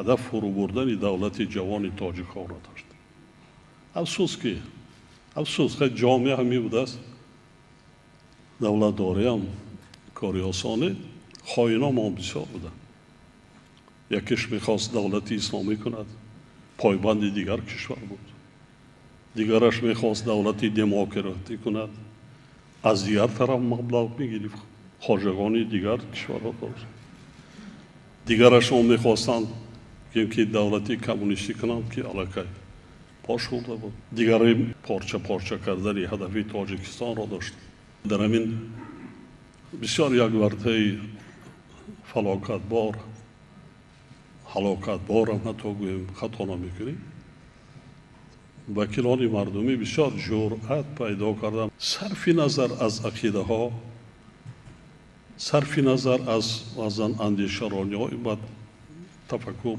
Ҳадаф фурӯ бурдани давлати ҷавони тоҷикҳоро дошт. Афсӯс ки, афсӯс, хеле ҷомеа ҳамин будааст. Давлатдориам кори осоне, хоино мо бисёр буданд. Якеш мехост давлати исломӣ кунад, пойбанди дигар кишвар буд. Дигараш мехост давлати демократӣ кунад, аз дигар тараф маблағ мегирифт, хоҷагони дигар кишварҳо дошт. Дигарашон мехостанд, ки давлати коммунистӣ кунанд, ки аллакай пош хӯрда буд. Дигаре порча порча кардани ҳадафи Тоҷикистонро дошт. Дар ҳамин бисёр як вартаи фалокатбор, ҳалокатборам ҳатто гӯем, хато намекунем, вакилони мардумӣ бисёр ҷуръат пайдо карданд, сарфи назар аз ақидаҳо, сарфи назар аз баъзан андешарониҳои бад тафаккур.